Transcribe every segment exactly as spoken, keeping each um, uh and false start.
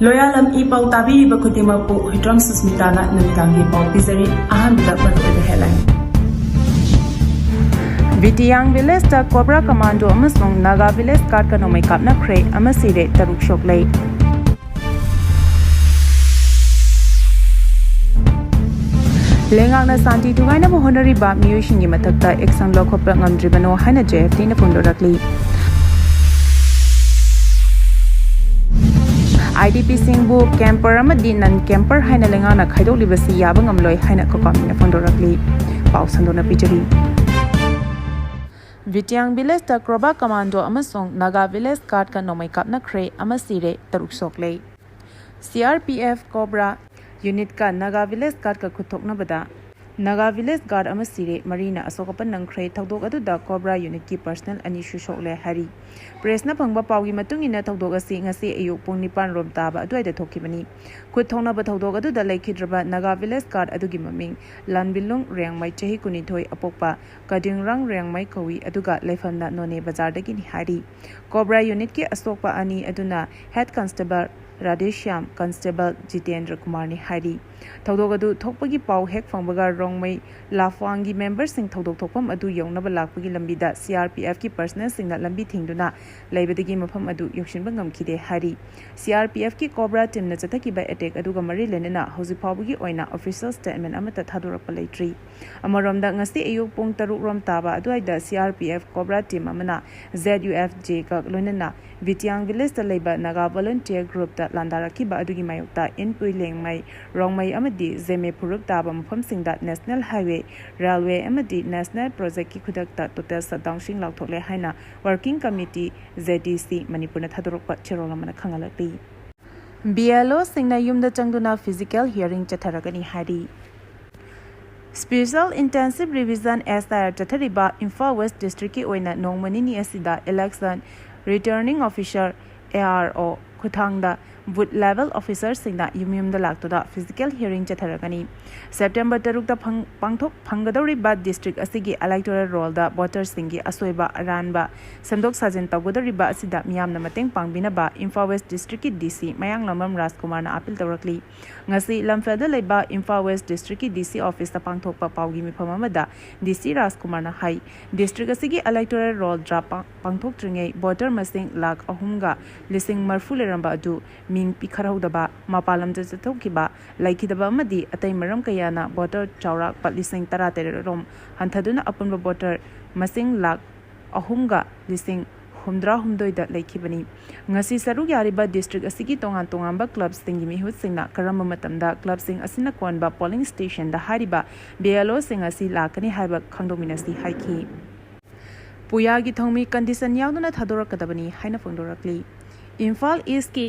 ꯂꯣꯌꯥꯂꯝ E ꯄꯥꯎ ꯇꯥꯕꯤꯔꯤꯕ ꯈꯨꯗꯤꯡꯃꯛꯄꯨ ꯍꯨꯏꯗ꯭ꯔꯣꯝ ꯁꯨꯁꯃꯤꯇꯥꯅ ꯅꯨꯃꯤꯗꯥꯡꯒꯤ ꯄꯥꯎ ꯄꯤꯖꯔꯤ꯫ ꯑꯍꯥꯟꯕꯗ ꯃꯔꯨꯑꯣꯏꯕ headline꯫ ꯕꯤꯇꯤꯌꯥꯡ ꯚꯤꯂꯦꯖꯇ ꯀꯣꯕ꯭ꯔꯥ ꯀꯃꯥꯟꯗꯣ ꯑꯃꯁꯨꯡ ꯅꯥꯒꯥ ꯚꯤꯂꯦꯖ ꯒꯥꯔꯗꯀ ꯅꯣꯡꯃꯩ ꯀꯥꯞꯅꯈ꯭ꯔꯦ, ꯑꯃ ꯁꯤꯔꯦ, ꯇꯔꯨꯛ ꯁꯣꯛꯂꯦ꯫ ꯂꯩꯉꯥꯛꯅ ꯁꯥꯟꯇꯤ ꯊꯨꯒꯥꯏꯅꯕ ꯍꯣꯠꯅꯔꯤꯕ ꯃꯤꯑꯣꯏꯁꯤꯡꯒꯤ ꯃꯊꯛꯇ action ꯂꯧꯈꯠꯄ ꯉꯝꯗ꯭ꯔꯤꯕꯅꯣ ꯍꯥꯏꯅ ꯖꯦ ꯑꯦꯐ ꯇꯤꯅ ꯐꯣꯡꯗꯣꯔꯛꯂꯤ꯫ ꯑꯥꯏ ꯗꯤ ꯄꯤꯁꯤꯡꯕꯨ camper ꯑꯃꯗꯤ non camper ꯍꯥꯏꯅ ꯂꯩꯉꯥꯛꯅ ꯈꯥꯏꯗꯣꯛꯂꯤꯕꯁꯤ ꯌꯥꯕ ꯉꯝꯂꯣꯏ ꯍꯥꯏꯅ ꯀꯣꯀꯥꯃꯤꯅ ꯐꯣꯡꯗꯣꯔꯛꯂꯤ꯫ ꯄꯥꯎ ꯁꯟꯗꯣꯛꯅ ꯄꯤꯖꯔꯤ꯫ ꯕꯤꯇꯤꯌꯥꯡ ꯚꯤꯂꯦꯖꯇ ꯀꯣꯕ꯭ꯔꯥ ꯀꯃꯥꯟꯗꯣ ꯑꯃꯁꯨꯡ ꯅꯥꯒꯥ ꯚꯤꯂꯦꯖ ꯒꯥꯔꯗꯀ ꯅꯣꯡꯃꯩ ꯀꯥꯞꯅꯈ꯭ꯔꯦ, ꯑꯃ ꯁꯤꯔꯦ, ꯇꯔꯨꯛ ꯁꯣꯛꯂꯦ꯫ C R P F cobra ꯌꯨꯅꯤꯠꯀ ꯅꯥꯒꯥ ꯚꯤꯂꯦꯖ ꯒꯥꯔꯗꯀ ꯈꯨꯠ ꯊꯣꯛꯅꯕꯗ ꯅꯥꯒꯥ ꯚꯤꯂꯦꯖ ꯒꯥꯔꯗ ꯑꯃ ꯁꯤꯔꯦ, ꯃꯔꯤꯅ ꯑꯁꯣꯛ ꯑꯄꯟ ꯅꯪꯈ꯭ꯔꯦ꯫ ꯊꯧꯗꯣꯛ ꯑꯗꯨꯗ ꯀꯣꯕ꯭ꯔꯥ ꯌꯨꯅꯤꯠꯀꯤ personnel ꯑꯅꯤꯁꯨ ꯁꯣꯛꯂꯦ ꯍꯥꯏꯔꯤ꯫ ꯄ꯭ꯔꯦꯁꯅ ꯐꯪꯕ ꯄꯥꯎꯒꯤ ꯃꯇꯨꯡ ꯏꯟꯅ, ꯊꯧꯗꯣꯛ ꯑꯁꯤ ꯉꯁꯤ ꯑꯌꯨꯛ ꯄꯨꯡ ꯅꯤꯄꯥꯟ ꯔꯣꯝ ꯇꯥꯕ ꯑꯗꯨꯋꯥꯏꯗ ꯊꯣꯛꯈꯤꯕꯅꯤ꯫ ꯈꯨꯠ ꯊꯣꯛꯅꯕ ꯊꯧꯗꯣꯛ ꯑꯗꯨꯗ ꯂꯩꯈꯤꯗ꯭ꯔꯕ ꯅꯥꯒꯥ ꯚꯤꯂꯦꯖ ꯒꯥꯔꯗ ꯑꯗꯨꯒꯤ ꯃꯃꯤꯡ ꯂꯥꯟꯕꯤꯂꯨꯡ ꯔꯦꯡꯃꯩ, ꯆꯍꯤ ꯀꯨꯟꯅꯤꯊꯣꯏ, ꯑꯄꯣꯛꯄ ꯀꯗꯤꯡꯔꯥꯡ ꯔꯦꯡꯃꯩ ꯀꯧꯏ, ꯑꯗꯨꯒ ꯂꯩꯐꯝꯅ ꯅꯣꯅꯦ ꯕꯖꯥꯔꯗꯒꯤꯅꯤ ꯍꯥꯏꯔꯤ꯫ ꯀꯣꯕ꯭ꯔꯥ ꯌꯨꯅꯤꯠꯀꯤ ꯑꯁꯣꯛꯄ ꯑꯅꯤ ꯑꯗꯨꯅ head constable Radheshyam, constable Jitendra ꯀꯨꯃꯥꯔꯅꯤ ꯍꯥꯏꯔꯤ꯫ ꯊꯧꯗꯣꯛ ꯑꯗꯨ ꯊꯣꯛꯄꯒꯤ ꯄꯥꯎ ꯍꯦꯛ ꯐꯪꯕꯒ ꯔꯣꯡꯃꯩ ꯂꯥꯐ꯭ꯋꯥꯡꯒꯤ memberꯁꯤꯡ ꯊꯧꯗꯣꯛ ꯊꯣꯛꯐꯝ ꯑꯗꯨ ꯌꯧꯅꯕ ꯂꯥꯛꯄꯒꯤ ꯂꯝꯕꯤꯗ ꯁꯤ ꯑꯥꯔ ꯄꯤ ꯑꯦꯐꯀꯤ personnelꯁꯤꯡꯅ ꯂꯝꯕꯤ ꯊꯤꯡꯗꯨꯅ ꯂꯩꯕꯗꯒꯤ ꯃꯐꯝ ꯑꯗꯨ ꯌꯧꯁꯤꯟꯕ ꯉꯝꯈꯤꯗꯦ ꯍꯥꯏꯔꯤ꯫ ꯁꯤ ꯑꯥꯔ ꯄꯤ ꯑꯦꯐꯀꯤ ꯀꯣꯕ꯭ꯔꯥ teamꯅ ꯆꯠꯊꯈꯤꯕ attack ꯑꯗꯨꯒ ꯃꯔꯤ ꯂꯩꯅꯅ ꯍꯧꯖꯤꯛ ꯐꯥꯎꯕꯒꯤ ꯑꯣꯏꯅ official statement ꯑꯃꯠꯇ ꯊꯥꯗꯣꯔꯛꯄ ꯂꯩꯇ꯭ꯔꯤ꯫ ꯑꯃꯔꯣꯝꯗ, ꯉꯁꯤ ꯑꯌꯨꯛ ꯄꯨꯡ ꯇꯔꯨꯛ ꯔꯣꯝ ꯇꯥꯕ ꯑꯗꯨꯋꯥꯏꯗ ꯁꯤ R P F cobra team ꯑꯃꯅ ꯖꯦꯠ ꯌꯨ ꯑꯦꯐ ꯖꯦꯒ ꯂꯣꯏꯅꯅ ꯕꯤꯇꯤꯌꯥꯡ ꯚꯤꯂꯦꯖꯇ ꯂꯩꯕ ꯅꯥꯒꯥ volunteer groupꯇ ꯂꯥꯟꯗꯥꯔꯛꯈꯤꯕ ꯑꯗꯨꯒꯤ ꯃꯥꯌꯣꯛꯇ ꯏꯟꯄꯨꯏ ꯂꯦꯡꯃꯩ, ꯔꯣꯡꯃꯩ ꯑꯃꯗꯤ ꯖꯦꯃꯦ ꯐꯨꯔꯨꯞ ꯇꯥꯕ ꯃꯐꯝꯁꯤꯡꯗ National Highway, Railway ꯑꯃꯗꯤ National Projectꯀꯤ ꯈꯨꯗꯛꯇ total shutdownꯁꯤꯡ ꯂꯥꯎꯊꯣꯛꯂꯦ ꯍꯥꯏꯅ Working Committee, ꯖꯦ ꯗꯤ ꯁꯤ, ꯃꯅꯤꯄꯨꯔꯅ ꯊꯥꯗꯣꯔꯛꯄ ꯆꯦꯔꯣꯜ ꯑꯃꯅ ꯈꯪꯍꯜꯂꯛꯂꯤ꯫ ꯕꯤ ꯑꯦꯜ ꯑꯣꯁꯤꯡꯅ ꯌꯨꯝꯗ ꯆꯪꯗꯨꯅ physical hearing ꯆꯠꯊꯔꯒꯅꯤ ꯍꯥꯏꯔꯤ꯫ Special Intensive Revision, S I R, ꯆꯠꯊꯔꯤꯕ ꯏꯝꯐꯥꯜ ꯋꯦꯁ districtꯀꯤ ꯑꯣꯏꯅ ꯅꯣꯡꯃ ꯅꯤꯅꯤ ꯑꯁꯤꯗ election returning officer, A R O, ꯈꯨꯠꯊꯥꯡꯗ Booth level officerꯁꯤꯡꯅ ꯌꯨꯝ ꯌꯨꯝꯗ ꯂꯥꯛꯇꯨꯅ physical hearing ꯆꯠꯊꯔꯒꯅꯤ꯫ ꯁꯦꯞꯇꯦꯝꯕꯔ ꯇꯔꯨꯛꯇ ꯐꯪ-, ꯄꯥꯡꯊꯣꯛ ꯐꯪꯒꯗꯧꯔꯤꯕ district ꯑꯁꯤꯒꯤ electoral rollꯗ voterꯁꯤꯡꯒꯤ ꯑꯁꯣꯏꯕ ꯑꯔꯥꯟꯕ ꯁꯦꯝꯗꯣꯛ ꯁꯥꯖꯤꯟ ꯇꯧꯒꯗꯧꯔꯤꯕ ꯑꯁꯤꯗ ꯃꯤꯌꯥꯝꯅ ꯃꯇꯦꯡ ꯄꯥꯡꯕꯤꯅꯕ ꯏꯝꯐꯥꯜ West Districtꯀꯤ DC ꯃꯌꯥꯡꯂꯝꯕꯝ ꯔꯥꯖꯀꯨꯃꯥꯔꯅ appeal ꯇꯧꯔꯛꯂꯤ꯫ ꯉꯁꯤ ꯂꯝꯐꯦꯜꯗ ꯂꯩꯕ ꯏꯝꯐꯥꯜ West Districtꯀꯤ DC officeꯇ ꯄꯥꯡꯊꯣꯛꯄ ꯄꯥꯎꯒꯤ ꯃꯤꯐꯝ ꯑꯃꯗ DC ꯔꯥꯖꯀꯨꯃꯥꯔꯅ ꯍꯥꯏ, district ꯑꯁꯤꯒꯤ electoral roll draft ꯄꯥꯡ-, ꯄꯥꯡꯊꯣꯛꯇ꯭ꯔꯤꯉꯩ voter ꯃꯁꯤꯡ ꯂꯥꯈ ꯑꯍꯨꯝꯒ ꯂꯤꯁꯤꯡ ꯃꯔꯤꯐꯨ ꯂꯩꯔꯝꯕ ꯑꯗꯨ ꯃꯤꯡ ꯄꯤꯈꯠꯍꯧꯗꯕ, ꯃꯄꯥꯟ ꯂꯝꯗ ꯆꯠꯊꯣꯛꯈꯤꯕ, ꯂꯩꯈꯤꯗꯕ ꯑꯃꯗꯤ ꯑꯇꯩ ꯃꯔꯝ ꯀꯌꯥꯅ voter ꯆꯥꯎꯔꯥꯛꯄ ꯂꯤꯁꯤꯡ ꯇꯔꯥ ꯇꯔꯦꯠ ꯔꯣꯝ ꯍꯟꯊꯗꯨꯅ ꯑꯄꯨꯟꯕ voter ꯃꯁꯤꯡ ꯂꯥꯈ ꯑꯍꯨꯝꯒ ꯂꯤꯁꯤꯡ ꯍꯨꯝꯗ꯭ꯔꯥ ꯍꯨꯝꯗꯣꯏꯗ ꯂꯩꯈꯤꯕꯅꯤ꯫ ꯉꯁꯤ ꯁꯔꯨꯛ ꯌꯥꯔꯤꯕ district ꯑꯁꯤꯒꯤ ꯇꯣꯉꯥꯟ ꯇꯣꯉꯥꯟꯕ clubꯁꯤꯡꯒꯤ ꯃꯤꯍꯨꯠꯁꯤꯡꯅ ꯀꯔꯝꯕ ꯃꯇꯝꯗ clubꯁꯤꯡ ꯑꯁꯤꯅ ꯀꯣꯟꯕ polling stationꯗ ꯍꯥꯏꯔꯤꯕ BLOꯁꯤꯡ ꯑꯁꯤ ꯂꯥꯛꯀꯅꯤ ꯍꯥꯏꯕ ꯈꯪꯗꯣꯛꯃꯤꯟꯅꯁꯤ ꯍꯥꯏꯈꯤ꯫ ꯄꯨꯌꯥꯒꯤ ꯊꯧꯃꯤ condition ꯌꯥꯎꯗꯅ ꯊꯥꯗꯣꯔꯛꯀꯗꯕꯅꯤ ꯍꯥꯏꯅ ꯐꯣꯡꯗꯣꯔꯛꯂꯤ꯫ ꯏꯝꯐꯥꯜ Eastꯀꯤ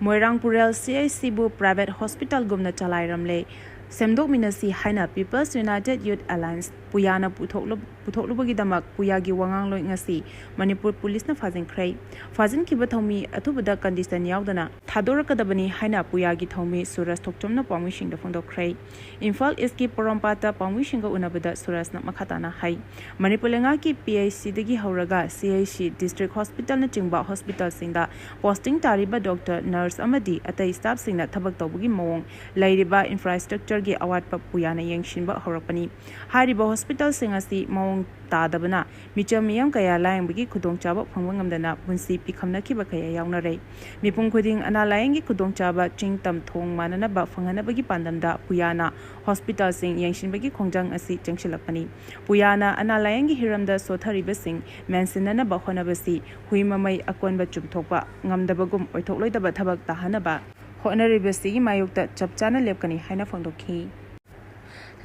ꯃꯣꯏꯔꯥꯡ ꯄꯨꯔꯦꯜ CHCꯕꯨ private hospitalꯒꯨꯝꯅ ꯆꯂꯥꯏꯔꯝꯂꯦ꯫ ꯁꯦꯝꯗꯣꯛꯃꯤꯟꯅꯁꯤ ꯍꯥꯏꯅ People's United Youth Alliance ꯄꯨꯌꯥꯅ ꯄꯨꯊꯣꯛꯂꯨ-, ꯄꯨꯊꯣꯛꯂꯨꯕꯒꯤꯗꯃꯛ ꯄꯨꯌꯥꯒꯤ ꯋꯥꯉꯥꯡꯂꯣꯏ ꯉꯁꯤ ꯃꯅꯤꯄꯨꯔ ꯄꯨꯂꯤꯁꯅ ꯐꯥꯖꯤꯟꯈ꯭ꯔꯦ꯫ ꯐꯥꯖꯤꯟꯈꯤꯕ ꯊꯧꯃꯤ ꯑꯊꯨꯕꯗ condition ꯌꯥꯎꯗꯅ ꯊꯥꯗꯣꯔꯛꯀꯗꯕꯅꯤ ꯍꯥꯏꯅ ꯄꯨꯌꯥꯒꯤ ꯊꯧꯃꯤ ꯁꯨꯔꯖ ꯊꯣꯛꯆꯣꯝꯅ ꯄꯥꯎꯃꯤꯁꯤꯡꯗ ꯐꯣꯡꯗꯣꯛꯈ꯭ꯔꯦ꯫ ꯏꯝꯐꯥꯜ Eastꯀꯤ ꯄꯣꯔꯣꯝꯄꯥꯠꯇ ꯄꯥꯎꯃꯤꯁꯤꯡꯒ ꯎꯅꯕꯗ ꯁꯨꯔꯖꯅ ꯃꯈꯥ ꯇꯥꯅ ꯍꯥꯏ, ꯃꯅꯤꯄꯨꯔ ꯂꯩꯉꯥꯛꯀꯤ PHCꯗꯒꯤ ꯍꯧꯔꯒ CHC, district hospitalꯅꯆꯤꯡꯕ hospitalꯁꯤꯡꯗ posting ꯇꯥꯔꯤꯕ doctor, nurse ꯑꯃꯗꯤ ꯑꯇꯩ staffꯁꯤꯡꯅ ꯊꯕꯛ ꯇꯧꯕꯒꯤ ꯃꯑꯣꯡ, ꯂꯩꯔꯤꯕ infrastructureꯒꯤ ꯑꯋꯥꯠꯄ ꯄꯨꯌꯥꯅ ꯌꯦꯡꯁꯤꯟꯕ ꯍꯧꯔꯛꯄꯅꯤ꯫ ꯍꯥꯏꯔꯤꯕ hospitalꯁꯤꯡ ꯑꯁꯤ ꯃꯑꯣꯡ ꯇꯥꯗꯕꯅ ꯃꯤꯆꯝ ꯃꯤꯌꯥꯝ ꯀꯌꯥ ꯂꯥꯌꯦꯡꯕꯒꯤ ꯈꯨꯗꯣꯡꯆꯥꯕ ꯐꯪꯕ ꯉꯝꯗꯅ ꯄꯨꯟꯁꯤ ꯄꯤꯈꯝꯅꯈꯤꯕ ꯀꯌꯥ ꯌꯥꯎꯅꯔꯦ꯫ ꯃꯤꯄꯨꯝ ꯈꯨꯗꯤꯡ ꯑꯅꯥ ꯂꯥꯌꯦꯡꯒꯤ ꯈꯨꯗꯣꯡꯆꯥꯕ ꯆꯤꯡ ꯇꯝ ꯊꯣꯡ ꯃꯥꯟꯅꯅꯕ ꯐꯪꯍꯟꯅꯕꯒꯤ ꯄꯥꯟꯗꯝꯗ ꯄꯨꯌꯥꯅ hospitalꯁꯤꯡ ꯌꯦꯡꯁꯤꯟꯕꯒꯤ ꯈꯣꯡꯖꯪ ꯑꯁꯤ ꯆꯪꯁꯤꯜꯂꯛꯄꯅꯤ꯫ ꯄꯨꯌꯥꯅ ꯑꯅꯥ ꯂꯥꯌꯦꯡꯒꯤ ꯍꯤꯔꯝꯗ ꯁꯣꯠꯊꯔꯤꯕꯁꯤꯡ ꯃꯦꯟꯁꯤꯟꯅꯅꯕ ꯍꯣꯠꯅꯕꯁꯤ ꯍꯨꯏ ꯃꯃꯩ ꯑꯀꯣꯟꯕ ꯆꯨꯝꯊꯣꯛꯄ ꯉꯝꯗꯕꯒꯨꯝ ꯑꯣꯏꯊꯣꯛꯂꯣꯏꯗꯕ ꯊꯕꯛ ꯇꯥꯍꯟꯅꯕ ꯍꯣꯠꯅꯔꯤꯕꯁꯤꯒꯤ ꯃꯥꯌꯣꯛꯇ ꯆꯞ ꯆꯥꯅ ꯂꯦꯞꯀꯅꯤ ꯍꯥꯏꯅ ꯐꯣꯡꯗꯣꯛꯈꯤ꯫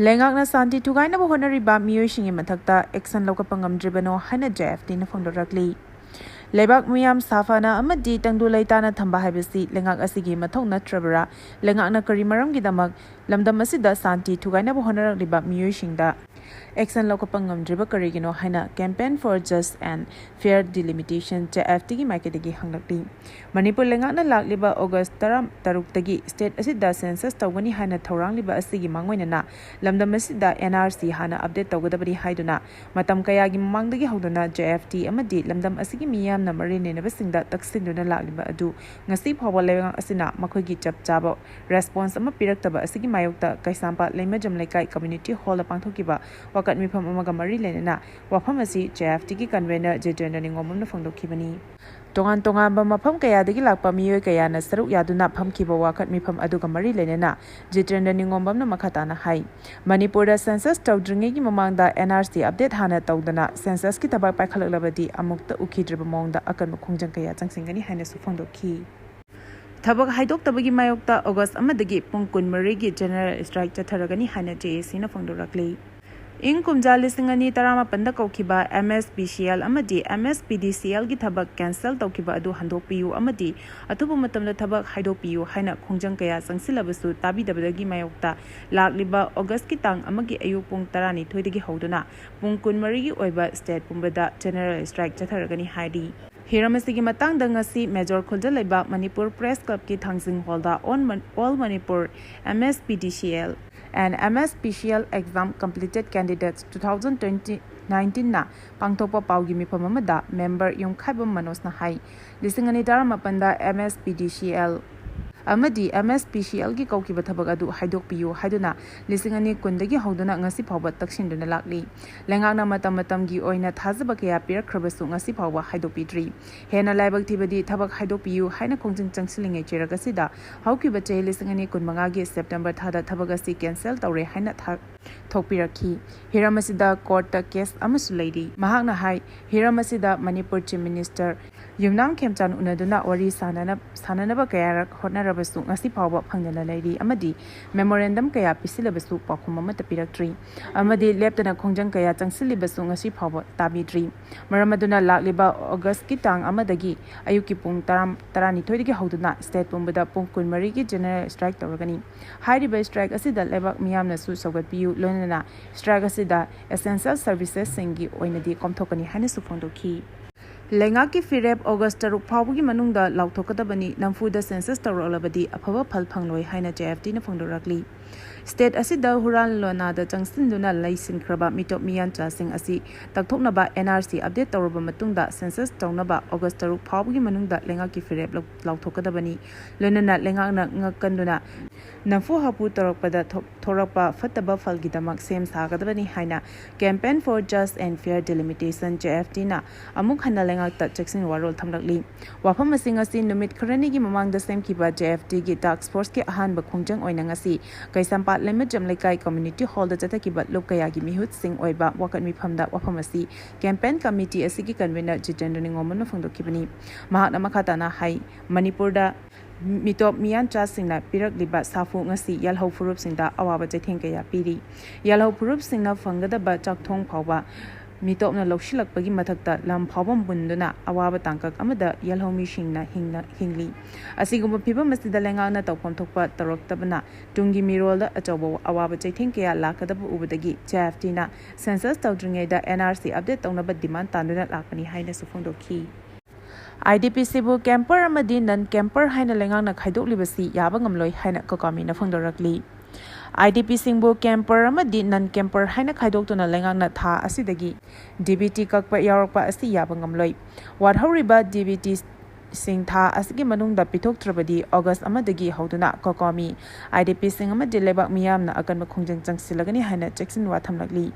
ꯂꯩꯉꯥꯛꯅ ꯁꯥꯟꯇꯤ ꯊꯨꯒꯥꯏꯅꯕ ꯍꯣꯠꯅꯔꯤꯕ ꯃꯤꯑꯣꯏꯁꯤꯡꯒꯤ ꯃꯊꯛꯇ action ꯂꯧꯈꯠꯄ ꯉꯝꯗ꯭ꯔꯤꯕꯅꯣ ꯍꯥꯏꯅ JFTꯅ ꯐꯣꯡꯗꯣꯔꯛꯂꯤ꯫ ꯂꯩꯕꯥꯛ ꯃꯤꯌꯥꯝ ꯁꯥꯐꯅ ꯑꯃꯗꯤ ꯇꯪꯗꯨ ꯂꯩꯇꯥꯅ ꯊꯝꯕ ꯍꯥꯏꯕꯁꯤ ꯂꯩꯉꯥꯛ ꯑꯁꯤꯒꯤ ꯃꯊꯧ ꯅꯠꯇ꯭ꯔꯕ꯭ꯔꯥ? ꯂꯩꯉꯥꯛꯅ ꯀꯔꯤ ꯃꯔꯝꯒꯤꯗꯃꯛ ꯂꯝꯗꯝ ꯑꯁꯤꯗ ꯁꯥꯟꯇꯤ ꯊꯨꯒꯥꯏꯅꯕ ꯍꯣꯠꯅꯔꯛꯂꯤꯕ ꯃꯤꯑꯣꯏꯁꯤꯡꯗ ꯑꯦꯛꯁꯟ ꯂꯧꯈꯠꯄ ꯉꯝꯗ꯭ꯔꯤꯕ ꯀꯔꯤꯒꯤꯅꯣ ꯍꯥꯏꯅ Campaign for Just and Fair Delimitation, J F T ꯒꯤ ꯃꯥꯏꯀꯩꯗꯒꯤ ꯍꯪꯂꯛꯂꯤ꯫ ꯃꯅꯤꯄꯨꯔ ꯂꯩꯉꯥꯛꯅ ꯂꯥꯛꯂꯤꯕ ꯑꯣꯒꯁ ꯇꯔꯥ ꯇꯔꯨꯛꯇꯒꯤ ꯁ꯭ꯇꯦꯠ ꯑꯁꯤꯗ ꯁꯦꯟꯁꯁ ꯇꯧꯒꯅꯤ ꯍꯥꯏꯅ ꯊꯧꯔꯥꯡꯂꯤꯕ ꯑꯁꯤꯒꯤ ꯃꯥꯡꯑꯣꯏꯅꯅ ꯂꯝꯗꯝ ꯑꯁꯤꯗ N R C ꯍꯥꯟꯅ ꯑꯞꯗꯦꯠ ꯇꯧꯒꯗꯕꯅꯤ ꯍꯥꯏꯗꯨꯅ ꯃꯇꯝ ꯀꯌꯥꯒꯤ ꯃꯃꯥꯡꯗꯒꯤ ꯍꯧꯗꯨꯅ J F T ꯑꯃꯗꯤ ꯂꯝꯗꯝ ꯑꯁꯤꯒꯤ ꯃꯤꯌꯥꯝꯅ ꯃꯔꯤ ꯂꯩꯅꯕꯁꯤꯡꯗ ꯇꯛꯁꯤꯟꯗꯨꯅ ꯂꯥꯛꯂꯤꯕ ꯑꯗꯨ ꯉꯁꯤ ꯐꯥꯎꯕ ꯂꯩꯉꯥꯛ ꯑꯁꯤꯅ ꯃꯈꯣꯏꯒꯤ ꯆꯞ ꯆꯥꯕ ꯔꯦꯁꯄꯣꯟꯁ ꯑꯃ ꯄꯤꯔꯛꯇꯕ ꯑꯁꯤꯒꯤ ꯃꯥꯌꯣꯛꯇ ꯀꯩꯁꯥꯝꯄꯥꯠ ꯂꯩꯃꯖꯝ ꯂꯩꯀꯥꯏ ꯀꯝꯃ꯭ꯌꯨꯅꯤꯇꯤ ꯍꯣꯜꯗ ꯄꯥꯡꯊꯣꯛꯈꯤꯕ ꯋꯥꯀꯠ ꯃꯤꯐꯝ ꯑꯃꯒ ꯃꯔꯤ ꯂꯩꯅꯅ ꯋꯥꯐꯝ ꯑꯁꯤ J F T ꯒꯤ ꯀꯟꯚꯦꯅꯔ ꯖꯤꯇꯦꯟꯗ꯭ꯔ ꯅꯤꯉꯣꯝꯕꯝꯅ ꯐꯣꯡꯗꯣꯛꯈꯤꯕꯅꯤ꯫ ꯇꯣꯉꯥꯟ ꯇꯣꯉꯥꯟꯕ ꯃꯐꯝ ꯀꯌꯥꯗꯒꯤ ꯂꯥꯛꯄ ꯃꯤꯑꯣꯏ ꯀꯌꯥꯅ ꯁꯔꯨꯛ ꯌꯥꯗꯨꯅ ꯐꯝꯈꯤꯕ ꯋꯥꯀꯠ ꯃꯤꯐꯝ ꯑꯗꯨꯒ ꯃꯔꯤ ꯂꯩꯅꯅ ꯖꯤꯇꯦꯟꯗ꯭ꯔ ꯅꯤꯉꯣꯝꯕꯝꯅ ꯃꯈꯥ ꯇꯥꯅ ꯍꯥꯏ, ꯃꯅꯤꯄꯨꯔꯗ ꯁꯦꯟꯁꯁ ꯇꯧꯗ꯭ꯔꯤꯉꯩꯒꯤ ꯃꯃꯥꯡꯗ N R C ꯑꯞꯗꯦꯠ ꯍꯥꯟꯅ ꯇꯧꯗꯅ ꯁꯦꯟꯁꯁꯀꯤ ꯊꯕꯛ ꯄꯥꯏꯈꯠꯂꯛꯂꯕꯗꯤ ꯑꯃꯨꯛꯇ ꯎꯈꯤꯗ꯭ꯔꯤꯕ ꯃꯑꯣꯡꯗ ꯑꯀꯟꯕ ꯈꯣꯡꯖꯪ ꯀꯌꯥ ꯆꯪꯁꯤꯟꯒꯅꯤ ꯍꯥꯏꯅꯁꯨ ꯐꯣꯡꯗꯣꯛꯈꯤ꯫ ꯊꯕꯛ ꯍꯥꯏꯗꯣꯛꯇꯕꯒꯤ ꯃꯥꯌꯣꯛꯇ ꯑꯣꯒꯁ ꯑꯃꯗꯒꯤ ꯄꯨꯡ ꯀꯨꯟꯃꯔꯤꯒꯤ ꯖꯦꯅꯔꯦꯜ ꯁ꯭ꯇ꯭ꯔꯥꯏꯛ ꯆꯠꯊꯔꯒꯅꯤ ꯍꯥꯏꯅ J A C ꯅ ꯐꯣꯡꯗꯣꯔꯛꯂꯤ꯫ ꯏꯪ ꯀꯨꯝꯖꯥ ꯂꯤꯁꯤꯡ ꯑꯅꯤ ꯇꯔꯥꯃꯥꯄꯟꯗ ꯀꯧꯈꯤꯕ M S P C L ꯑꯃꯗꯤ M S P D C L ꯒꯤ ꯊꯕꯛ ꯀꯦꯟꯁꯦꯜ ꯇꯧꯈꯤꯕ ꯑꯗꯨ ꯍꯟꯗꯣꯛꯄꯤꯌꯨ ꯑꯃꯗꯤ ꯑꯊꯨꯕ ꯃꯇꯝꯗ ꯊꯕꯛ ꯍꯥꯏꯗꯣꯛꯄꯤꯌꯨ ꯍꯥꯏꯅ ꯈꯣꯡꯖꯪ ꯀꯌꯥ ꯆꯪꯁꯤꯜꯂꯕꯁꯨ ꯇꯥꯕꯤꯗꯕꯗꯒꯤ ꯃꯥꯌꯣꯛꯇ ꯂꯥꯛꯂꯤꯕ ꯑꯣꯒꯁꯀꯤ ꯇꯥꯡ ꯑꯃꯒꯤ ꯑꯌꯨꯛ ꯄꯨꯡ ꯇꯔꯥꯅꯤꯊꯣꯏꯗꯒꯤ ꯍꯧꯗꯨꯅ ꯄꯨꯡ ꯀꯨꯟꯃꯔꯤꯒꯤ ꯑꯣꯏꯕ ꯁ꯭ꯇꯦꯠ ꯄꯨꯝꯕꯗ ꯖꯦꯅꯔꯦꯜ ꯁ꯭ꯇ꯭ꯔꯥꯏꯛ ꯆꯠꯊꯔꯒꯅꯤ ꯍꯥꯏꯔꯤ꯫ ꯍꯤꯔꯝ ꯑꯁꯤꯒꯤ ꯃꯇꯥꯡꯗ ꯉꯁꯤ ꯃꯦꯖꯣꯔ ꯈꯨꯜꯗ ꯂꯩꯕ ꯃꯅꯤꯄꯨꯔ ꯄ꯭ꯔꯦꯁ ꯀ꯭ꯂꯕꯀꯤ ꯊꯥꯡꯖꯤꯡ ꯍꯣꯜꯗ All Mon-, All Manipur M S P D C L and M S P C L exam completed candidates two thousand twenty nineteen ꯅ ꯄꯥꯡꯊꯣꯛꯄ ꯄꯥꯎꯒꯤ ꯃꯤꯐꯝ ꯑꯃꯗ ꯃꯦꯝꯕꯔ ꯌꯨꯝꯈꯥꯏꯕꯝ ꯃꯅꯣꯖꯅ ꯍꯥꯏ, ꯂꯤꯁꯤꯡ ꯑꯅꯤ ꯇꯔꯥꯃꯥꯄꯟꯗ M S P D C L ꯑꯃꯗꯤ M S P C L ꯒꯤ ꯀꯧꯈꯤꯕ ꯊꯕꯛ ꯑꯗꯨ ꯍꯥꯏꯗꯣꯛꯄꯤꯌꯨ ꯍꯥꯏꯗꯨꯅ ꯂꯤꯁꯤꯡ ꯑꯅꯤ ꯀꯨꯟꯗꯒꯤ ꯍꯧꯗꯨꯅ ꯉꯁꯤ ꯐꯥꯎꯕ ꯇꯛꯁꯤꯟꯗꯨꯅ ꯂꯥꯛꯂꯤ꯫ ꯂꯩꯉꯥꯛꯅ ꯃꯇꯝ ꯃꯇꯝꯒꯤ ꯑꯣꯏꯅ ꯊꯥꯖꯕ ꯀꯌꯥ ꯄꯤꯔꯛꯈ꯭ꯔꯕꯁꯨ ꯉꯁꯤ ꯐꯥꯎꯕ ꯍꯥꯏꯗꯣꯛꯄꯤꯗ꯭ꯔꯤ꯫ ꯍꯦꯟꯅ ꯂꯥꯏꯕꯛ ꯊꯤꯕꯗꯤ ꯊꯕꯛ ꯍꯥꯏꯗꯣꯛꯄꯤꯌꯨ ꯍꯥꯏꯅ ꯈꯣꯡꯖꯪ ꯆꯪꯁꯤꯜꯂꯤꯉꯩ ꯆꯩꯔꯛ ꯑꯁꯤꯗ ꯍꯧꯈꯤꯕ ꯆꯍꯤ ꯂꯤꯁꯤꯡ ꯑꯅꯤ ꯀꯨꯟꯃꯉꯥꯒꯤ ꯁꯦꯞꯇꯦꯝꯕꯔ ꯊꯥꯗ ꯊꯕꯛ ꯑꯁꯤ ꯀꯦꯟꯁꯦꯜ ꯇꯧꯔꯦ ꯍꯥꯏꯅ ꯊꯥ-, ꯊꯣꯛꯄꯤꯔꯛꯈꯤ꯫ ꯍꯤꯔꯝ ꯑꯁꯤꯗ ꯀꯣꯔꯠꯇ ꯀꯦꯁ ꯑꯃꯁꯨ ꯂꯩꯔꯤ꯫ ꯃꯍꯥꯛꯅ ꯍꯥꯏ, ꯍꯤꯔꯝ ꯑꯁꯤꯗ ꯃꯅꯤꯄꯨꯔ ꯆꯤꯐ ꯃꯤꯅꯤꯁꯇꯔ ꯌꯨꯝꯅꯥꯝ ꯈꯦꯝꯆꯥꯟ ꯎꯅꯗꯨꯅ ꯋꯥꯔꯤ ꯁꯥꯅꯅ-, ꯁꯥꯅꯅꯕ ꯀꯌꯥꯔꯛ ꯍꯣꯠꯅꯔꯛ ꯔꯕꯁꯨ ꯉꯁꯤ ꯐꯥꯎꯕ ꯐꯪꯗꯅ ꯂꯩꯔꯤ ꯑꯃꯗꯤ memorandum ꯀꯌꯥ ꯄꯤꯁꯤꯜꯂꯕꯁꯨ ꯄꯥꯎꯈꯨꯝ ꯑꯃꯠꯇ ꯄꯤꯔꯛꯇ꯭ꯔꯤ ꯑꯃꯗꯤ ꯂꯦꯞꯇꯅ ꯈꯣꯡꯖꯪ ꯀꯌꯥ ꯆꯪꯁꯤꯜꯂꯤꯕꯁꯨ ꯉꯁꯤ ꯐꯥꯎꯕ ꯇꯥꯕꯤꯗ꯭ꯔꯤ꯫ ꯃꯔꯝ ꯑꯗꯨꯅ ꯂꯥꯛꯂꯤꯕ ꯑꯣꯒꯁꯀꯤ ꯇꯥꯡ ꯑꯃꯗꯒꯤ ꯑꯌꯨꯛꯀꯤ ꯄꯨꯡ ꯇꯔꯥ, ꯇꯔꯥꯅꯤꯊꯣꯏꯗꯒꯤ ꯍꯧꯗꯨꯅ state ꯄꯨꯝꯕꯗ ꯄꯨꯡ ꯀꯨꯟꯃꯔꯤꯒꯤ general strike ꯇꯧꯔꯒꯅꯤ꯫ ꯍꯥꯏꯔꯤꯕ strike ꯑꯁꯤꯗ ꯂꯩꯕꯥꯛ ꯃꯤꯌꯥꯝꯅꯁꯨ ꯁꯧꯒꯠꯄꯤꯌꯨ, ꯂꯣꯏꯅꯅ strike ꯑꯁꯤꯗ essential servicesꯁꯤꯡꯒꯤ ꯑꯣꯏꯅꯗꯤ ꯀꯣꯝꯊꯣꯛꯀꯅꯤ ꯍꯥꯏꯅꯁꯨ ꯐꯣꯡꯗꯣꯛꯈꯤ꯫ ꯂꯩꯉꯥꯛꯀꯤ ꯐꯤꯔꯦꯞ ꯑꯣꯒꯁ ꯇꯔꯨꯛ ꯐꯥꯎꯕꯒꯤ ꯃꯅꯨꯡꯗ ꯂꯥꯎꯊꯣꯛꯀꯗꯕꯅꯤ, ꯅꯝꯐꯨꯗ census ꯇꯧꯔꯛꯂꯕꯗꯤ ꯑꯐꯕ ꯐꯜ ꯐꯪꯂꯣꯏ ꯍꯥꯏꯅ JFTꯅ ꯐꯣꯡꯗꯣꯔꯛꯂꯤ꯫ State ꯑꯁꯤꯗ ꯍꯨꯔꯥꯟ ꯂꯣꯟꯅꯥꯗ ꯆꯪꯁꯤꯟꯗꯨꯅ ꯂꯩꯁꯤꯟꯈ꯭ꯔꯕ ꯃꯤꯇꯣꯞ ꯃꯤꯌꯥꯟꯆꯥꯁꯤꯡ ꯑꯁꯤ ꯇꯛꯊꯣꯛꯅꯕ NRC update ꯇꯧꯔꯕ ꯃꯇꯨꯡꯗ census ꯇꯧꯅꯕ ꯑꯣꯒꯁ ꯇꯔꯨꯛ ꯐꯥꯎꯕꯒꯤ ꯃꯅꯨꯡꯗ ꯂꯩꯉꯥꯛꯀꯤ ꯐꯤꯔꯦꯞ ꯂꯧ-, ꯂꯥꯎꯊꯣꯛꯀꯗꯕꯅꯤ꯫ ꯂꯣꯏꯅꯅ ꯂꯩꯉꯥꯛꯅ ꯉꯛꯀꯟꯗꯨꯅ ꯅꯝꯐꯨ ꯍꯥꯐꯨ ꯇꯧꯔꯛꯄꯗ ꯊꯣꯛ-, ꯊꯣꯔꯛꯄ ꯐꯠꯇꯕ ꯐꯜꯒꯤꯗꯃꯛ ꯁꯦꯝ ꯁꯥꯒꯗꯕꯅꯤ ꯍꯥꯏꯅ Campaign for Just and Fair Delimitation, JFTꯅ ꯑꯃꯨꯛ ꯍꯟꯅ ꯂꯩꯉꯥꯛꯇ ꯆꯦꯛꯁꯤꯟ ꯋꯥꯔꯣꯜ ꯊꯝꯂꯛꯂꯤ꯫ ꯋꯥꯐꯝꯁꯤꯡ ꯑꯁꯤ ꯅꯨꯃꯤꯠ ꯈꯔꯅꯤꯒꯤ ꯃꯃꯥꯡꯗ ꯁꯦꯝꯈꯤꯕ JFTꯒꯤ task forceꯀꯤ ꯑꯍꯥꯟꯕ ꯈꯣꯡꯖꯪ ꯑꯣꯏꯅ ꯉꯁꯤ ꯀꯩꯁꯥꯝꯄꯥꯠ ꯂꯩꯃꯖꯝ ꯂꯩꯀꯥꯏ community hallꯗ ꯆꯠꯊꯈꯤꯕ ꯂꯨꯞ ꯀꯌꯥꯒꯤ ꯃꯤꯍꯨꯠꯁꯤꯡ ꯑꯣꯏꯕ ꯋꯥꯀꯠ ꯃꯤꯐꯝꯗ ꯋꯥꯐꯝ ꯑꯁꯤ campaign committee ꯑꯁꯤꯒꯤ convener ꯖꯤꯇꯦꯟꯗ꯭ꯔ ꯅꯤꯉꯣꯝꯕꯝꯅ ꯐꯣꯡꯗꯣꯛꯈꯤꯕꯅꯤ꯫ ꯃꯍꯥꯛꯅ ꯃꯈꯥ ꯇꯥꯅ ꯍꯥꯏ, ꯃꯅꯤꯄꯨꯔꯗ ꯃꯤꯇꯣꯞ ꯃꯤꯌꯥꯟꯆꯥꯁꯤꯡꯅ ꯄꯤꯔꯛꯂꯤꯕ ꯁꯥꯐꯨ ꯉꯁꯤ ꯌꯥꯜꯍꯧ ꯐꯨꯔꯨꯞꯁꯤꯡꯗ ꯑꯋꯥꯕ ꯆꯩꯊꯦꯡ ꯀꯌꯥ ꯄꯤꯔꯤ꯫ ꯌꯥꯜꯍꯧ ꯐꯨꯔꯨꯞꯁꯤꯡꯅ ꯐꯪꯒꯗꯕ ꯆꯥꯛꯊꯣꯡ ꯐꯥꯎꯕ ꯃꯤꯇꯣꯞꯅ ꯂꯧꯁꯤꯜꯂꯛꯄꯒꯤ ꯃꯊꯛꯇ ꯂꯝ ꯐꯥꯎꯕ ꯃꯨꯟꯗꯨꯅ ꯑꯋꯥꯕ ꯇꯥꯡꯀꯛ ꯑꯃꯗ ꯌꯥꯜꯍꯧ ꯃꯤꯁꯤꯡꯅ ꯍꯤꯡꯅ-, ꯍꯤꯡꯂꯤ꯫ ꯑꯁꯤꯒꯨꯝꯕ ꯐꯤꯕꯝ ꯑꯁꯤꯗ ꯂꯩꯉꯥꯛꯅ ꯇꯧꯐꯝ ꯊꯣꯛꯄ ꯇꯧꯔꯛꯇꯕꯅ ꯇꯨꯡꯒꯤ ꯃꯤꯔꯣꯜꯗ ꯑꯆꯧꯕ ꯑꯋꯥꯕ ꯆꯩꯊꯦꯡ ꯀꯌꯥ ꯂꯥꯛꯀꯗꯕ ꯎꯕꯗꯒꯤ JFTꯅ census ꯇꯧꯗ꯭ꯔꯤꯉꯩꯗ NRC update ꯇꯧꯅꯕ demand ꯇꯥꯟꯗꯨꯅ ꯂꯥꯛꯄꯅꯤ ꯍꯥꯏꯅꯁꯨ ꯐꯣꯡꯗꯣꯛꯈꯤ꯫ IDPꯁꯤꯕꯨ camper ꯑꯃꯗꯤ non camper ꯍꯥꯏꯅ ꯂꯩꯉꯥꯛꯅ ꯈꯥꯏꯗꯣꯛꯂꯤꯕꯁꯤ ꯌꯥꯕ ꯉꯝꯂꯣꯏ ꯍꯥꯏꯅ ꯀꯣꯀꯥꯃꯤꯅ ꯐꯣꯡꯗꯣꯔꯛꯂꯤ꯫ IDPꯁꯤꯡꯕꯨ camper ꯑꯃꯗꯤ non camper ꯍꯥꯏꯅ ꯈꯥꯏꯗꯣꯛꯇꯨꯅ ꯂꯩꯉꯥꯛꯅ ꯊꯥ ꯑꯁꯤꯗꯒꯤ DBT ꯀꯛꯄ ꯌꯥꯎꯔꯛꯄ ꯑꯁꯤ ꯌꯥꯕ ꯉꯝꯂꯣꯏ꯫ ꯋꯥꯠꯍꯧꯔꯤꯕ DBTꯁꯤꯡ ꯊꯥ ꯑꯁꯤꯒꯤ ꯃꯅꯨꯡꯗ ꯄꯤꯊꯣꯛꯇ꯭ꯔꯕꯗꯤ ꯑꯣꯒꯁ ꯑꯃꯗꯒꯤ ꯍꯧꯗꯨꯅ ꯀꯣꯀꯥꯃꯤ, IDPꯁꯤꯡ ꯑꯃꯗꯤ ꯂꯩꯕꯥꯛ ꯃꯤꯌꯥꯝꯅ ꯑꯀꯟꯕ ꯈꯣꯡꯖꯪ ꯆꯪꯁꯤꯜꯂꯒꯅꯤ ꯍꯥꯏꯅ ꯆꯦꯛꯁꯤꯟꯋꯥ ꯊꯝꯂꯛꯂꯤ꯫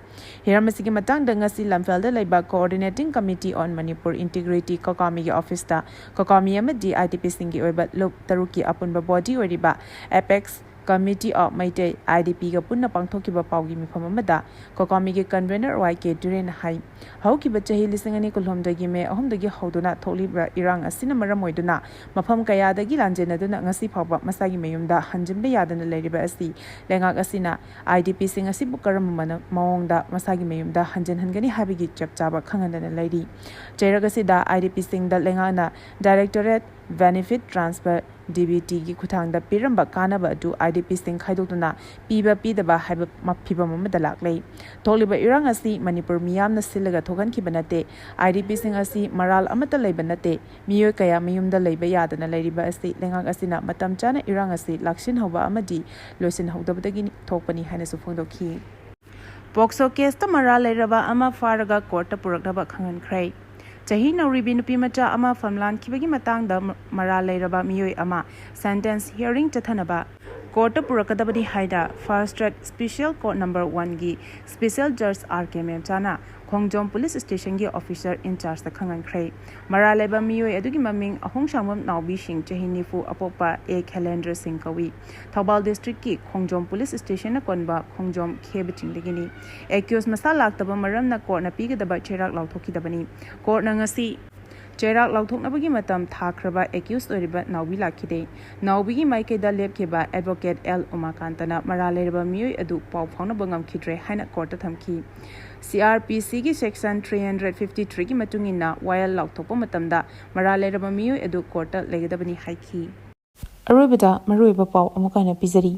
ꯍꯤꯔꯝ ꯑꯁꯤꯒꯤ ꯃꯇꯥꯡꯗ ꯉꯁꯤ ꯂꯝꯐꯦꯜꯗ ꯂꯩꯕ Coordinating Committee on Manipur Integrity ꯀꯣꯀꯥꯃꯤꯒꯤ officeꯇ ꯀꯣꯀꯥꯃꯤ ꯑꯃꯗꯤ IDPꯁꯤꯡꯒꯤ ꯑꯣꯏꯕ ꯂꯨꯞ ꯇꯔꯨꯛꯀꯤ ꯑꯄꯨꯟꯕ body ꯑꯣꯏꯔꯤꯕ Apex Committee of Meitei, I D P ꯒ ꯄꯨꯟꯅ ꯄꯥꯡꯊꯣꯛꯈꯤꯕ ꯄꯥꯎꯒꯤ ꯃꯤꯐꯝ ꯑꯃꯗ ꯀꯣꯀꯥꯃꯤꯒꯤ convener Y K ꯇꯨꯔꯦꯟꯅ ꯍꯥꯏ, ꯍꯧꯈꯤꯕ ꯆꯍꯤ ꯂꯤꯁꯤꯡ ꯑꯅꯤ ꯀꯨꯟꯍꯨꯝꯗꯣꯏꯒꯤ ꯃꯦ ꯑꯍꯨꯝꯗꯒꯤ ꯍꯧꯗꯨꯅ ꯊꯣꯛꯂꯤꯕ ꯏꯔꯥꯡ ꯑꯁꯤꯅ ꯃꯔꯝ ꯑꯣꯏꯗꯨꯅ ꯃꯐꯝ ꯀꯌꯥꯗꯒꯤ ꯂꯥꯟꯖꯦꯟꯅꯗꯨꯅ ꯉꯁꯤ ꯐꯥꯎꯕ ꯃꯁꯥꯒꯤ ꯃꯌꯨꯝꯗ ꯍꯟꯖꯤꯟꯕ ꯌꯥꯗꯅ ꯂꯩꯔꯤꯕ ꯑꯁꯤ ꯂꯩꯉꯥꯛ ꯑꯁꯤꯅ I D P ꯁꯤꯡ ꯑꯁꯤꯕꯨ ꯀꯔꯝꯕ ꯃꯅ-, ꯃꯑꯣꯡꯗ ꯃꯁꯥꯒꯤ ꯃꯌꯨꯝꯗ ꯍꯟꯖꯤꯟꯍꯟꯒꯅꯤ ꯍꯥꯏꯕꯒꯤ ꯆꯞ ꯆꯥꯕ ꯈꯪꯍꯟꯗꯅ ꯂꯩꯔꯤ꯫ ꯆꯩꯔꯛ ꯑꯁꯤꯗ I D P ꯁꯤꯡꯗ ꯂꯩꯉꯥꯛꯅ Directorate Benefit Transfer, D B T ꯒꯤ ꯈꯨꯠꯊꯥꯡꯗ ꯄꯤꯔꯝꯕ ꯀꯥꯟꯅꯕ ꯑꯗꯨ I D P ꯁꯤꯡ ꯈꯥꯏꯗꯣꯛꯇꯨꯅ ꯄꯤꯕ ꯄꯤꯗꯕ ꯍꯥꯏꯕ ꯃ-, ꯐꯤꯚꯝ ꯑꯃꯗ ꯂꯥꯛꯂꯦ꯫ ꯊꯣꯛꯂꯤꯕ ꯏꯔꯥꯡ ꯑꯁꯤ ꯃꯅꯤꯄꯨꯔ ꯃꯤꯌꯥꯝꯅ ꯁꯤꯜꯂꯒ ꯊꯣꯛꯍꯟꯈꯤꯕ ꯅꯠꯇꯦ꯫ I D P ꯁꯤꯡ ꯑꯁꯤ ꯃꯔꯥꯜ ꯑꯃꯠꯇ ꯂꯩꯕ ꯅꯠꯇꯦ꯫ ꯃꯤꯑꯣꯏ ꯀꯌꯥ ꯃꯌꯨꯝꯗ ꯂꯩꯕ ꯌꯥꯗꯅ ꯂꯩꯔꯤꯕ ꯑꯁꯤ ꯂꯩꯉꯥꯛ ꯑꯁꯤꯅ ꯃꯇꯝ ꯆꯥꯅ ꯏꯔꯥꯡ ꯑꯁꯤ ꯂꯥꯛꯁꯤꯟꯍꯧꯕ ꯑꯃꯗꯤ ꯂꯣꯏꯁꯤꯟꯍꯧꯗꯕꯗꯒꯤ ꯊꯣꯛꯄꯅꯤ ꯍꯥꯏꯅꯁꯨ ꯐꯣꯡꯗꯣꯛꯈꯤ꯫ ꯄꯣꯛꯁꯣ ꯀꯦꯁꯇ ꯃꯔꯥꯜ ꯂꯩꯔꯕ ꯑꯃ ꯐꯥꯔꯒ ꯀꯣꯔꯠꯇ ꯄꯨꯔꯛꯅꯕ ꯈꯪꯍꯟꯈ꯭ꯔꯦ꯫ ꯆꯍꯤ ꯅꯧꯔꯤꯕꯤ ꯅꯨꯄꯤ ꯃꯆꯥ ꯑꯃ ꯐꯝꯂꯥꯟꯈꯤꯕꯒꯤ ꯃꯇꯥꯡꯗ ꯃ-, ꯃꯔꯥꯜ ꯂꯩꯔꯕ ꯃꯤꯑꯣꯏ ꯑꯃ sentence hearing ꯆꯠꯊꯅꯕ ꯀꯣꯔꯠꯇ ꯄꯨꯔꯛꯀꯗꯕꯅꯤ ꯍꯥꯏꯅ Fast Track Special Court Number One ꯒꯤ Special Judge R K ꯃꯦꯝꯆꯥꯅ ꯈꯣꯡꯖꯣꯝ Police Station ꯒꯤ officer in charge ꯇ ꯈꯪꯍꯟꯈ꯭ꯔꯦ꯫ ꯃꯔꯥꯜ ꯂꯩꯕ ꯃꯤꯑꯣꯏ ꯑꯗꯨꯒꯤ ꯃꯃꯤꯡ ꯑꯍꯣꯡꯁꯥꯡꯕꯝ ꯅꯥꯎꯕꯤ ꯁꯤꯡ, ꯆꯍꯤ ꯅꯤꯐꯨ, ꯑꯄꯣꯛꯄ ꯑꯦ ꯈꯦꯂꯦꯟꯗ꯭ꯔ ꯁꯤꯡ ꯀꯧꯏ꯫ ꯊꯧꯕꯥꯜ district ꯀꯤ ꯈꯣꯡꯖꯣꯝ Police Station ꯅ ꯀꯣꯟꯕ ꯈꯣꯡꯖꯣꯝ ꯈꯦꯕ ꯆꯤꯡꯗꯒꯤꯅꯤ꯫ Accused ꯃꯁꯥ ꯂꯥꯛꯇꯕ ꯃꯔꯝꯅ ꯀꯣꯔꯠꯅ ꯄꯤꯒꯗꯕ ꯆꯩꯔꯥꯛ ꯂꯥꯎꯊꯣꯛꯈꯤꯗꯕꯅꯤ꯫ ꯀꯣꯔꯠꯅ ꯉꯁꯤ ꯆꯩꯔꯥꯛ ꯂꯥꯎꯊꯣꯛꯅꯕꯒꯤ ꯃꯇꯝ ꯊꯥꯈ꯭ꯔꯕ accused ꯑꯣꯏꯔꯤꯕ ꯅꯥꯎꯕꯤ ꯂꯥꯛꯈꯤꯗꯦ꯫ ꯅꯥꯎꯕꯤꯒꯤ ꯃꯥꯏꯀꯩꯗ ꯂꯦꯞꯈꯤꯕ advocate L ꯎꯃꯥꯀꯥꯟꯇꯅ ꯃꯔꯥꯜ ꯂꯩꯔꯕ ꯃꯤꯑꯣꯏ ꯑꯗꯨ ꯄꯥꯎ ꯐꯥꯎꯅꯕ ꯉꯝꯈꯤꯗ꯭ꯔꯦ ꯍꯥꯏꯅ ꯀꯣꯔꯠꯇ ꯊꯝꯈꯤ꯫ C R P C ꯒꯤ section three hundred fifty three ꯒꯤ ꯃꯇꯨꯡ ꯏꯟꯅ ꯋꯥꯌꯦꯜ ꯂꯥꯎꯊꯣꯛꯄ ꯃꯇꯝꯗ ꯃꯔꯥꯜ ꯂꯩꯔꯕ ꯃꯤꯑꯣꯏ ꯑꯗꯨ ꯀꯣꯔꯠꯇ ꯂꯩꯒꯗꯕꯅꯤ ꯍꯥꯏꯈꯤ꯫ ꯑꯔꯣꯏꯕꯗ ꯃꯔꯨꯑꯣꯏꯕ ꯄꯥꯎ ꯑꯃꯨꯛ ꯍꯟꯅ ꯄꯤꯖꯔꯤ꯫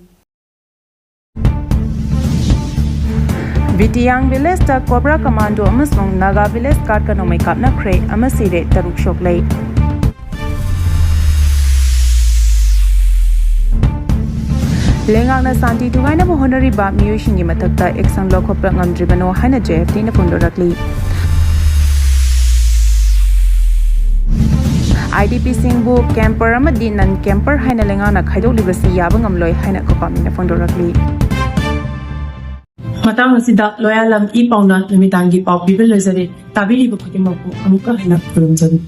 ꯕꯤꯇꯤꯌꯥꯡ village ꯇ Cobra Commando ꯑꯃꯁꯨꯡ Naga village guard ꯀ ꯅꯣꯡꯃꯩ ꯀꯥꯞꯅꯈ꯭ꯔꯦ, ꯑꯃ ꯁꯤꯔꯦ, ꯇꯔꯨꯛ ꯁꯣꯛꯂꯦ꯫ ꯂꯩꯉꯥꯛꯅ ꯁꯥꯟꯇꯤ ꯊꯨꯒꯥꯏꯅꯕ ꯍꯣꯠꯅꯔꯤꯕ ꯃꯤꯑꯣꯏꯁꯤꯡꯒꯤ ꯃꯊꯛꯇ action ꯂꯧꯈꯠꯄ ꯉꯝꯗ꯭ꯔꯤꯕꯅꯣ ꯍꯥꯏꯅ J F T ꯅ ꯐꯣꯡꯗꯣꯔꯛꯂꯤ꯫ I D P ꯁꯤꯡꯕꯨ camper ꯑꯃꯗꯤ non camper ꯍꯥꯏꯅ ꯂꯩꯉꯥꯛꯅ ꯈꯥꯏꯗꯣꯛꯂꯤꯕꯁꯤ ꯌꯥꯕ ꯉꯝꯂꯣꯏ ꯍꯥꯏꯅ ꯀꯣꯀꯥꯃꯤꯅ ꯐꯣꯡꯗꯣꯔꯛꯂꯤ꯫ ꯃꯇꯥꯡ ꯑꯁꯤꯗ ꯂꯣꯌꯥꯂꯝ ꯏ ꯄꯥꯎꯅ ꯅꯨꯃꯤꯗꯥꯡꯒꯤ ꯄꯥꯎ ꯄꯤꯕ ꯂꯣꯏꯖꯔꯦ꯫ ꯇꯥꯕꯤꯔꯤꯕ ꯈꯨꯗꯤꯡꯃꯛꯄꯨ ꯑꯃꯨꯛꯀ ꯍꯟꯅ ꯈꯨꯔꯨꯝꯖꯔꯤ꯫